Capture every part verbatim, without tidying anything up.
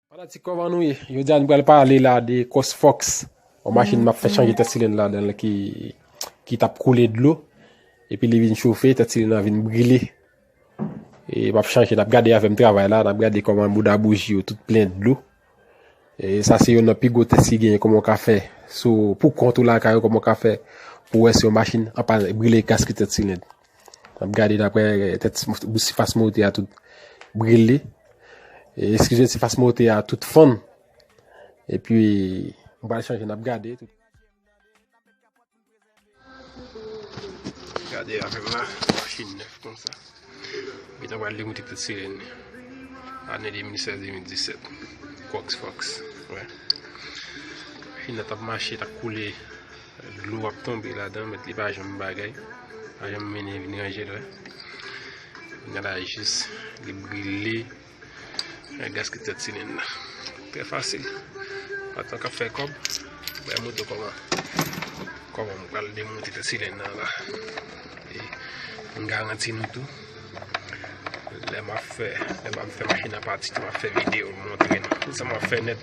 Fanatik, kòman nou ye? Jodi a nou pral pale la de Cross Fox. Yon machin m ap fè chanje tèt silenn ladan l ki, ki t ap koule dlo. Epi li vin chofe, tèt silenn nan vin brile. E m ap chanje, n ap gade avè m travay la, n ap gade kòman bouda bouji yo tout plen dlo. E sa se youn nan pi gwo tès ki genyen, kòman w ka fè sou, pou kont ou lakay ou, kòman w ka fè pou wè si yon machin an pa brile gaskèt tèt silenn. N ap gade daprè tèt, sifas motè a tout brile. E, eskize, sifas motè a tout fann. Epi, nou pral chanje, n ap gade tout. Gade avè m la, machin nèf konsa. Gentan pral demonte tout sirenn li. Ane de mil sèz de mil disèt. Cross Fox. Wè. Machin nan t ap mache, t ap koule. Dlo ap tonbe ladan, men li pa janm bagay. Pa janm mennen vin ranje l, wè. Kounye a la jis, li brile. Gaskèt tèt silenn nan. Trè fasil. Patnè k ap fè kòb. Bay mwen montre kòman. Kòman m pral demonte tèt silenn nan la. E m garanti nou tou. Lè m ap fè, lè m ap fè machin nan pati tou, m ap fè videyo, m montre nou. Tout sa m ap fè nèt.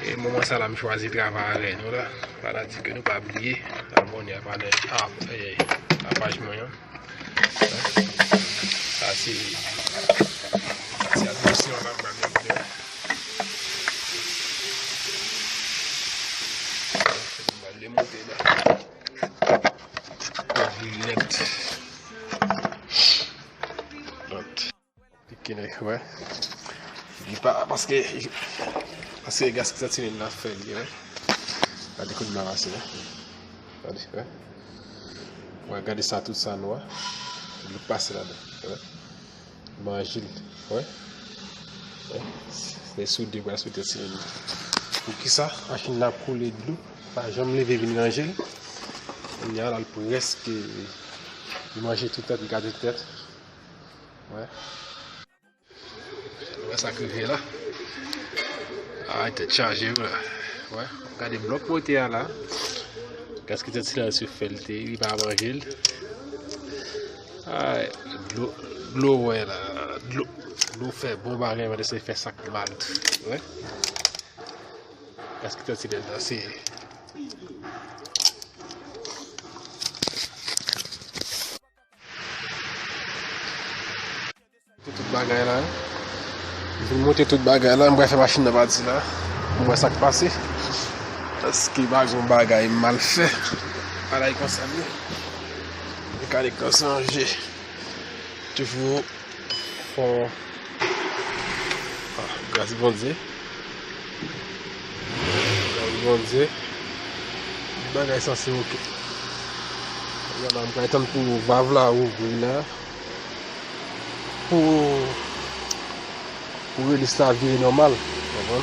E moman sa la, m chwazi travay avè nou la. Fanatik yo, nou pa bliye abòne a, a, a, a paj mwen an. Sa se, sa se admisyon la, m pral demonte. M pral demonte la. Pral vin nèt. Donk, pike nèg, wè. Li pa, paske, paske gaskèt silenn nan fè li, wè. Gade kote m ranmase, wè. Gade, wè. Wè, gade sa, tout sa nwa. Dlo pase ladan, wè. Manje l, wè. Wè. Se soude, wè, sou tèt silenn nan. Poukisa machin nan ap koule dlo? Pa janm leve vin ranje l. Kounye a la, l prèske, li manje tout tèt, li gate tèt. Wè. Wè sa k rive la. Ay, tèt chaje, wè. Wè. Gade blòk motè a la. Gaskèt tèt silenn sou fè l te, li pa manje l. Ay, dlo, dlo wè la. Dlo, dlo fè bon bagay, men se fè sa k mal tou. Wè. Gaskèt tèt silenn nan, se Tout bagay la. M fin monte tout bagay la, m pral fè machin nan pati la. M wè sa k pase. Èske pa gen yon bagay m mal fè? Bagay konsa m ye. Mekanik lan se yon je. Toujou fò. Ah, gras Bondye. Gras Bondye. Tout bagay sanse oke. Kounye a la, m pral tann pou valv la ouvri la. Pou, pou relis la vire nòmal. Konprann?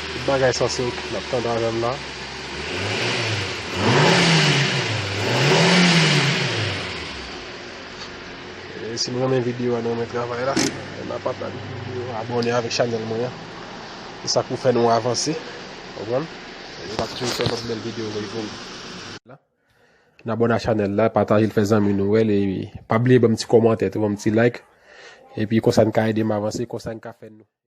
Tout bagay sanse oke. N ap tann avè m la. E si nou renmen videyo a, nou renmen travay la, renmen pataje videyo, abòne avèk chanèl mwen an. Se sa k pou fè nou avanse. Konprann? E nou va toujou fè lòt bèl videyo nou voye. N abòne a chanèl la, pataje l, fè zanmi nou wè l, e pa bliye ban m ti kòmantè tou, ban m ti like. Epi konsa n ka ede m avanse, konsa n ka fè nou.